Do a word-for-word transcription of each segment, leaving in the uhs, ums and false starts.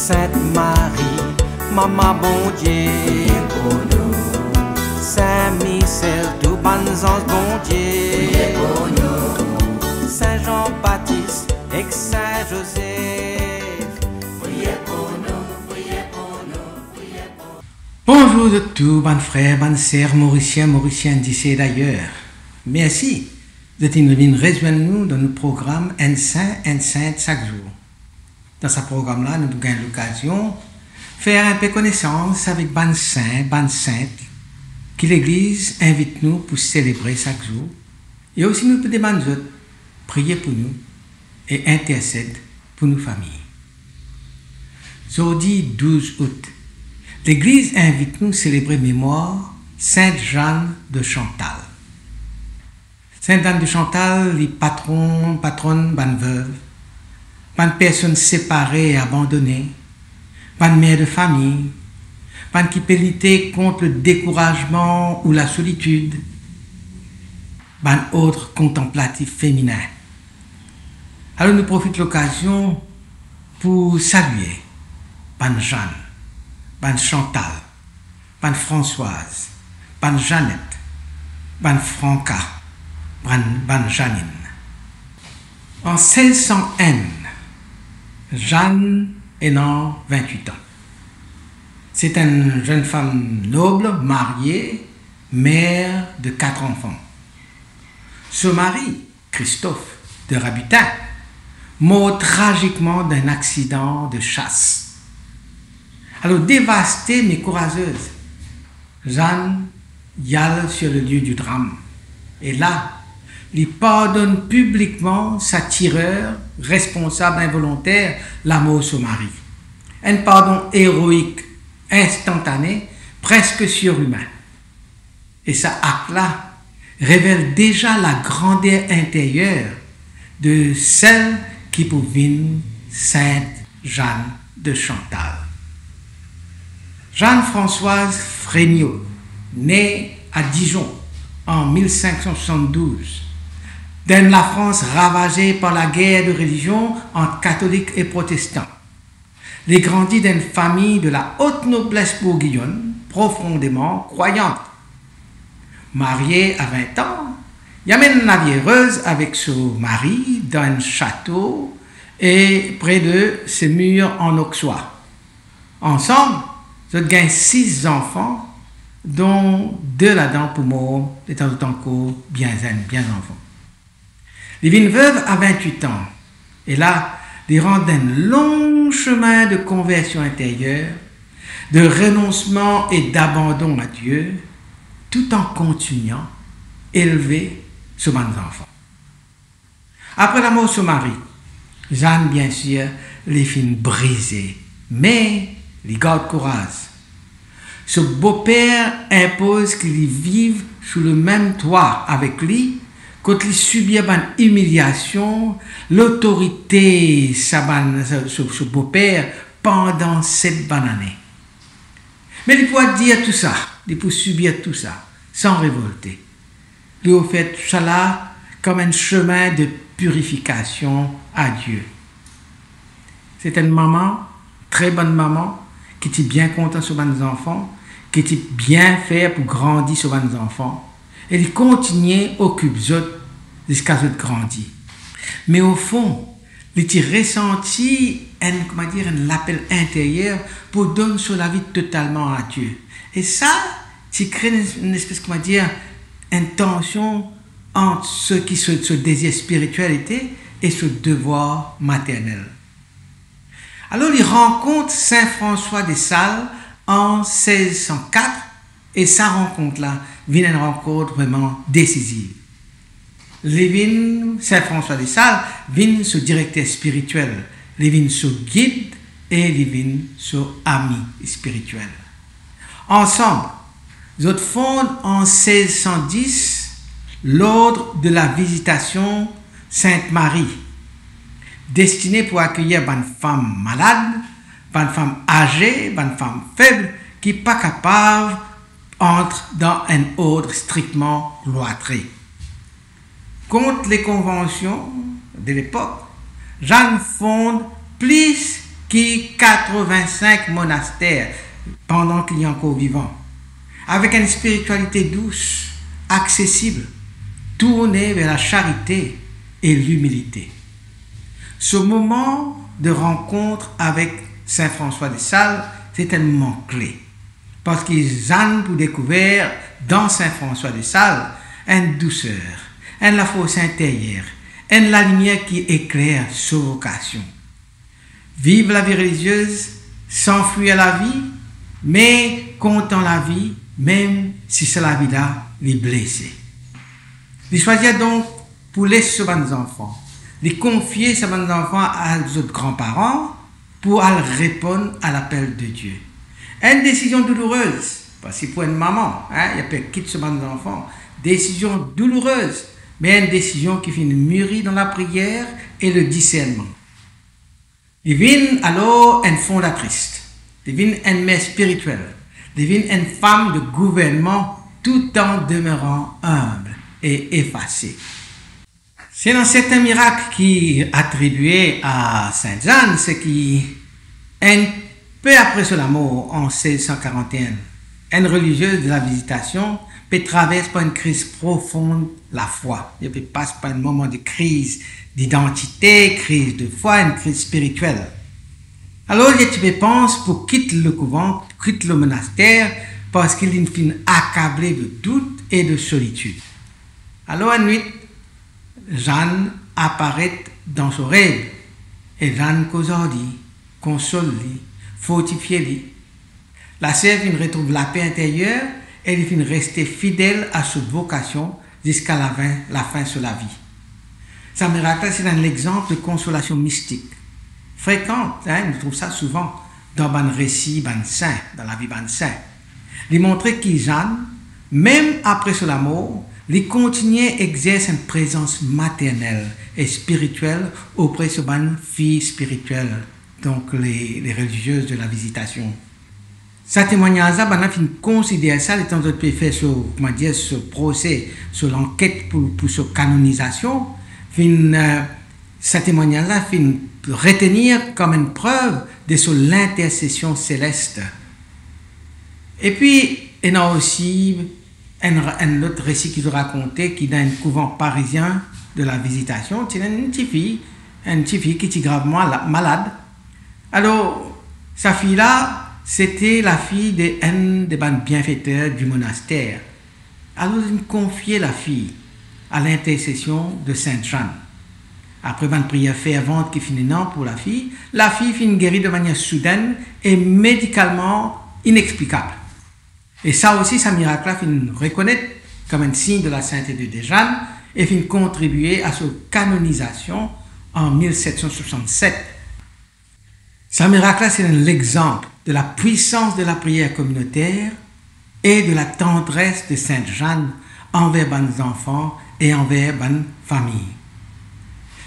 Sint Marie, Mama Bondie, priye pou nou. Sin Misel, tou bann zanz Bondie, priye pou nou. Sin Zan Batis ek Sin Zozef, priye pou nou, priye pou nou, priye pou nou. Bonzour zot tou, bann frer, bann ser, Morisien, Morisienn, isi e dayer. Mersi zot inn vinn rezwenn nou dan nou program Enn Sin, Enn Sint sak zour. Dan sa program la, nou pou gagn lokazion fer inpe konesans avek bann sin, bann sint ki Legliz invit nou pou selebre sak zour, e osi nou pou demann zot priye pou nou e intersed pou nou fami. Zordi douz out, Legliz invit nou selebre memwar Sint Zane de Chantal. Sint Zane de Chantal, li patron, patronn bann vev, bann personn separe e abandone, bann mer de fami, bann ki pe lite kont le dekourazman ou lasolitid, bann ord kontanplatif feminin. Alor nou profit lokazion pou salie bann Zane, bann Chantal, bann Françoise, bann Jeannette, bann Franca, bann, bann Janine. An sez san enn, Zane ena vintwit an. Se enn zenn fam nob, marie, mer de kat zanfan. So mari, Christophe de Rabutin, mor trazikman dan enn aksidan de sas. Alor, devaste me kourazez, Zane al sur le lieu du drame. E la, li pardonn piblikman sa tirer, responsab involonter lamor so mari. Enn pardon eroik, instantane, preske sirimin. E sa akt la revel deza lagrander interyer de sel ki pou vinn Sint Zane de Chantal. Zane Françoise Fregnault, ne a Dijon an mil sink san swasanndouz, dan enn Lafrans ravaze par lager de relizion ant katolik e protestan. Li grandi dan enn fami de la haute noblesse bourguignonne, profondeman krwayant. Marie a vin an, li amenn lavi erez avek so mari dan enn sato e pre de Semur an Auxois. Ansam, zot gagn sis zanfan, don de ladan pou mor letan zot ankor bien zenn, bien zanfan. Li vinn vev a vintwit an, e la, li rant dan enn long semin de konversion interyer, de renonsman e dabandon a Die, tou an kontignan elve so bann zanfan. Apre lamor so mari, Zane, biensir, li finn brize, me li gard kouraz. So boper inpoz ki li viv sou lemem twa avek li, kot li sibir bann imiliasion, lotorite sa bann, so, so, so boper pandan set bann ane. Me li pou adir tou sa, li pou sibir tou sa, san revolte. Li ofer tou sala kom enn semin de pirifikasion a Die. Se enn mama, tre bonn mama, ki ti bien kontan so bann zanfan, ki ti bien fer pou grandi so bann zanfan, e li kontigne okip zot ziska zot grandi. Me ofon, li ti resanti enn, kouma dir, enn lapel interyer pou donn so lavi totalman a Die. E sa ti kre enn, enn espes, kouma dir, enn tansion ant seki so, so dezir spiritiel ete e so devwar maternel. Alor, li rankont Sin Franswa de Sal an sez san kat, e sa rankont la vinn enn rankont vreman desiziv. Li vinn, Sin Franswa de Sal vinn so direkter spiritiel, li vinn so gid e li vinn so ami spiritiel. Ansam, zot fond an sez san dis L'Ordre de la Visitation Sainte Marie, destine pou akeyir bann fam malad, bann fam aze, bann fam feb ki pa kapav ant dan enn ord striktman kloitre. Kont le konvansion de lepok, Zane fond plis ki katrevin-sink monaster pandan ki li ankor vivan, avek enn spiritialite dous, aksesib, tourne ver la charite e limilite. Ce moment de rencontre avec Saint François de Sales, c'est un moment clé, parski Jeanne pou dekouver dan Saint François de Sales enn douser, enn lafors interyer, enn lalimier ki ekler so vokasion. Viv lavi reliziez san fwir lavi, me kontan lavi, mem si sa lavi la li blese. Li swazir donk pou les so bann zanfan, li konfie sa bann zanfan a zot granparan pou al reponn a lapel de Die. Enn desizion doulourez, parski pou enn mama, hein, li pe kit so bann zanfan, desizion doulourez, me enn desizion ki finn miri dan lapriyer e le disernman. Li vinn alor enn fondatris, li vinn enn mer spiritiel, li vinn enn fam de gouvernman, tout an demeran inb e efase. Se ena sertin mirak ki atribie a Sint Zann, se ki enn pe apre so lamor an sez san karant-enn, enn reliziez de la Vizitasion pe travers par enn kriz profon lafwa. Li pe pas par enn moman de kriz didantite, kriz de fwa, enn kriz spiritiel. Alor, li ti pe pans pou kit lekouvan, pou kit lemonaster, parski li finn akable de dout e de solitid. Alor, enn nwit, Zann aparet dan so rev, e Zann koz ar li, konsol li, fortifie li. Laser finn retrouv lape interyer e li finn reste fidel a so vokasion ziska lafin, lafin so lavi. Sa mirak la, se enn lexanp de konsolasion mistik. Frekan, hein, nou trouv sa souvan dan bann resi bann sin, dan lavi bann sin. Li montre ki Zann, mem apre so lamor, li kontigne exers enn prezans maternel e spiritiel opre so bann fi spiritiel, donk le, le reliziez de la Vizitasion. Sa temwagnaz la, bannla finn konsider sa, letan zot pe fer so, koumadir, so prose, so lanket pou, pou so kanonizasion, finn, eh, sa temwagnaz la finn retenir kom enn prev de so lintersesion selest. Epi, ena osi enn, enn lot resi ki zot rakonte ki dan enn kouvan parizien de la Vizitasion, ti ena enn tifi, enn tifi ki ti gravman la-, malad. Alor, sa fi la, sete lafi de enn de bann bienfeter di monaster. Alor, li konfie lafi a lintersesion de Sint Zann. Apre bann priyer fervan ki finn ena pou lafi, lafi finn geri de manier soudin e medikalman inexplikab. E sa osi, sa mirak la finn rekonet kom enn sign de la sintete de Zann e finn kontribie a so kanonizasion an mil set san swasannset. Sa mirak la, se enn lexanp de la pwisans de lapriyer kominoter e de la tandres de Sint Zann anver bann zanfan e anver bann fami.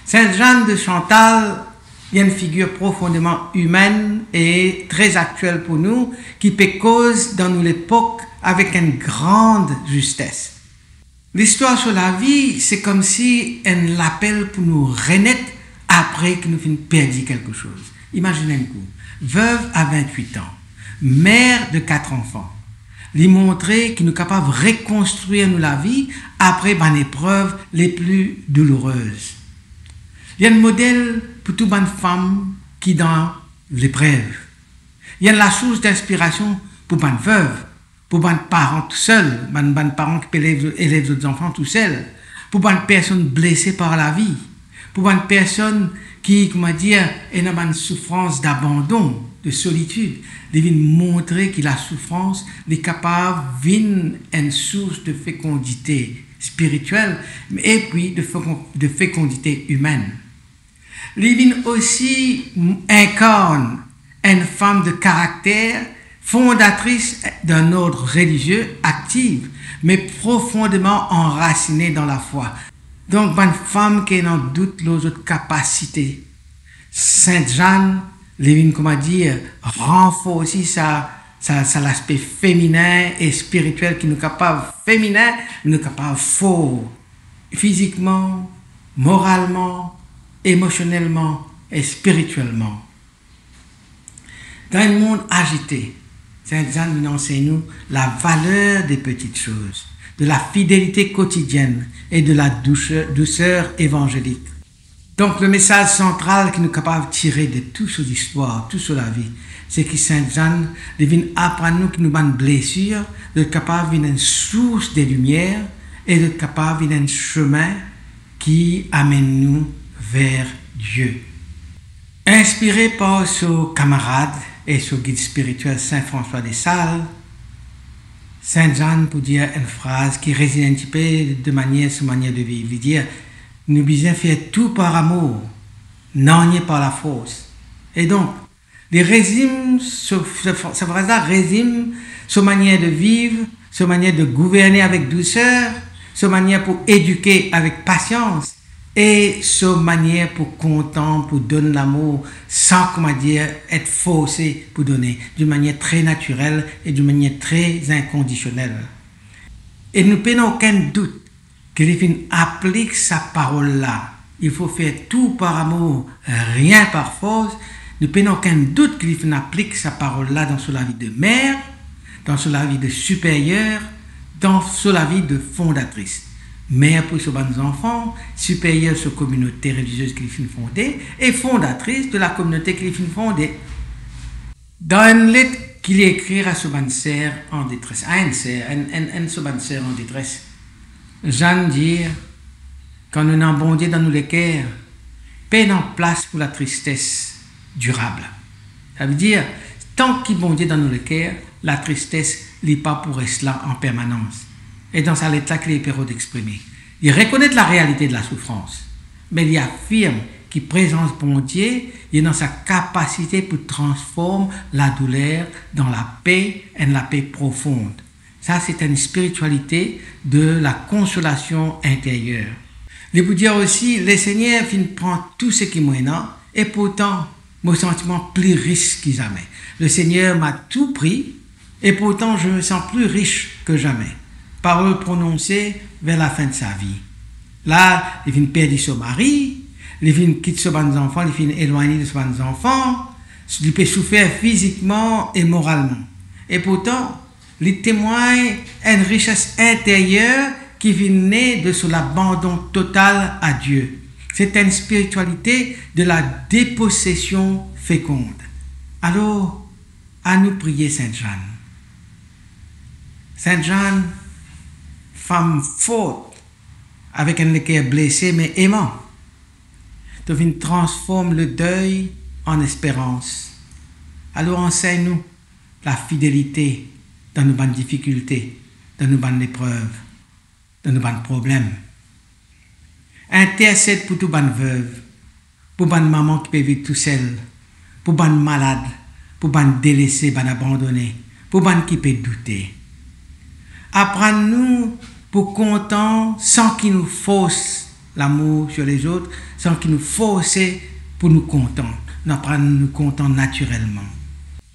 Sint Zann de Chantal, li enn figir profondeman imenn e tre aktiel pou nou, ki pe koz dan nou lepok avek enn gran zistes. Listwar so lavi, se koumsi enn lapel pou nou renet apre ki nou finn perdi kelke soz. Imazinn enn kou, vev a vintwit an, mer de kat zanfan, li montre ki nou kapav rekonstrir nou lavi apre bann eprev le pli doulourez. Li enn model pou tou bann fam ki dan leprev. Li enn lasours dinspirasion pou bann vev, pou bann paran tousel, bann, bann paran ki pe elev, elev zot zanfan tousel, pou bann personn blese par lavi, pou bann personn ki, koumadir, ena bann soufrans dabandon, de solitid. Li vinn montre ki lasoufrans, li kapav vinn enn sours de fekondite spiritiel, epi de fekon-, de fekondite imenn. Li vinn osi inkarn enn fam de karakter, fondatris d'un ordre religieux active, mais profondément enracinée dans la foi. Donk, bann fam ki ena dout lor zot kapasite. Sint Zann, li vinn, koumadir, ranforsi sa, sa, sa laspe feminin e spiritiel ki nou kapav feminin, nou kapav for fizikman, moralman, emosionelman e spiritielman. Dans un monde agité, Sainte Jeanne nous enseigne nous la valeur des petites choses, de la fidélité quotidienne et de la douceur, douceur évangélique. Donk, le mesaz santral ki nou kapav tire de tou so listwar, tou so lavi, se ki Sainte Jeanne, li vinn aprann nou ki nou bann blesir, li kapav vinn enn sours de limier e li kapav vinn enn semin ki amenn nou ver Die. Inspire par so kamarad e so gid spiritiel Saint François de Sales, Sainte Jeanne pou dir enn fraz ki rezime enn tipe de manier, so manier de viv. Li dir, nou bizin fer tou par amour, nanye par lafors. E donk, li rezime, so, so, so fraz la rezime so manier de viv, so manier de gouverne avek douser, so manier pou edike avek pasians, e so manier pou kontan, pou donn lamour, san, kouma dir, et forse pou done, d'une manière très naturelle et d'une manière très inconditionnelle. E nou pena okenn dout ki li finn aplik sa parol la, il faut faire tout par amour, rien par force, nou pena okenn dout ki li finn aplik sa parol la dan so lavi de mer, dan so lavi de siperyer, dan so lavi de fondatris. Mer pou so bann zanfan, siperyer so kominote reliziez ki li finn fonde, e fondatris de la kominote ki li finn fonde. Dan enn let ki li ekrir a so bann ser an detres, a enn ser, enn, enn, enn so bann ser an detres, Jeanne dir, kan nou ena Bondie dan nou leker, pena plas pou latristes dirab. Savedir, tan ki Bondie dan nou leker, latristes, li pa pou res la an permanans. E dan sa let la ki li pe rod exprime, li rekonet larealite de lasoufrans, me li afirm ki prezans Bondie, li ena sa kapasite pou transform ladouler dan lape, enn lape profond. Sa, se enn spiritialite de la konsolasion interyer. Li pou dir osi, Lesegner finn pran tou seki mo ena, e pourtan, mo santi mwa pli ris ki zame. Le Seigneur m'a tout pris, et pourtant je me sens plus riche que jamais. Parole prononcée vers la fin de sa vie. La, li finn perdi so mari, li finn kit so bann zanfan, li finn elwagne de so bann zanfan, li pe soufer fizikman e moralman. E pourtan, li temwagn enn rises interyer ki vinn ne de so labandon total a Die. Se enn spiritialite de la deposesion fekonde. Alor, anou priye Sint Zann. Sint Zann, fam for, avek enn leker blese me eman, to vinn transform ledey an esperans. Alor ansegn nou lafidelite dan nou bann difikilte, dan nou bann leprev, dan nou bann problem. Intersed pou tou bann vev, pou bann mama ki pe viv tousel, pou bann malad, pou bann delese, bann abandone, pou bann ki pe doute. Aprann nou pou kontan san ki nou fors lamour sir lezot, san ki nou forse pou nou kontan. Nou aprann nou kontan natirelman.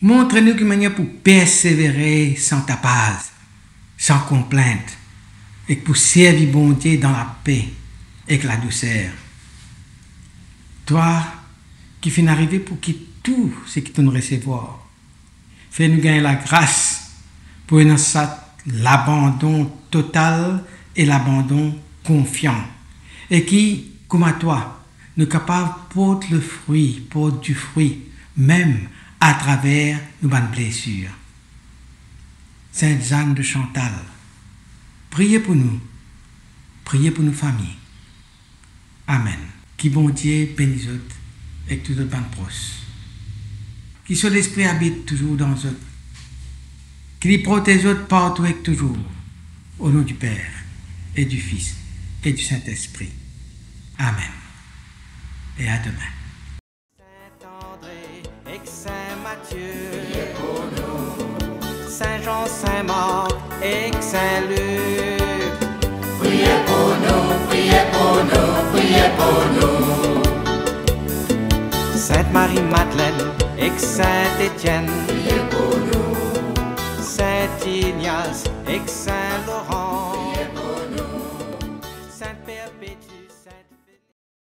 Montre nou ki manier pou persevere san tapaz, san konplint, ek pou servi Bondie dan lape ek ladouser. Twa ki finn arive pou kit tou seki to'nn resevwar, fer nou gagn lagras pou ena sa labandon total e labandon konfian, e ki, kouma twa, nou kapav port lefri, port difri, mem atraver nou bann blesir. Sint Zann de Chantal, priye pou nou, priye pou nou fami. Amen. Ki Bondie beni zot ek tou zot bann pros. Ki so Lespri abit touzour dan zot. Ki li protez zot partou ek touzour. Au nom du Père et du Fils et du Saint-Esprit. Amen. Et à demain. Sint Andre ek Sint Matie, priye pou nou. Sint Zan, Sint Mark ek Sint Lik, priye pou nou, priye pou nou, priye pou nou. Sint Mari Madlenn ek Sint Etienn, priye pou nou. Sint Ignas ek Sint Loran,